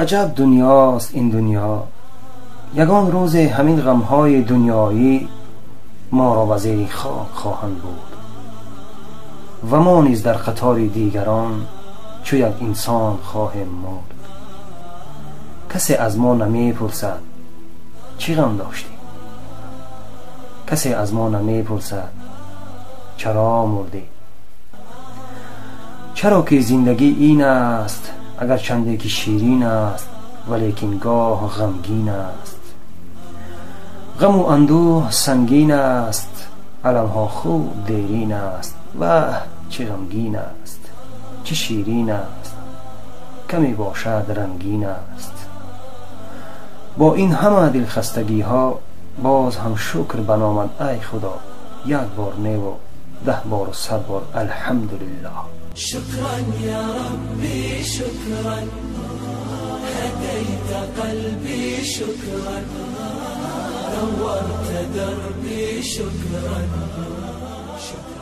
Аҷаб дунёст ин дунё. Ягон рӯзе ҳамин ғамҳои дунёӣ моро ба зери хок хоҳанд бурд ва мо низ дар қатори дигарон чу як инсон хоҳем мурд. Касе аз мо намепурсад, чӣ ғам доштӣ? Касе аз мо намепурсад, чаро мурдӣ? Чаро ки зиндагӣ ин аст, агарчанде ки ширин аст, валекин гоҳ ғамгин аст. Ғаму андӯҳ сангин аст, аламҳо хуб дерин аст. Ваҳ, чӣ ғамгин аст, чӣ ширин аст, каме бошад рангин аст. Бо ин ҳама дилхастагиҳо боз ҳам шукр ба номат, ай Худо, як бор неву 10 бору 100 бор алҳамдулиллоҳ. شكرا يا ربي شكرا، هديت قلبي شكرا، نورت دربي شكرا، شكرا.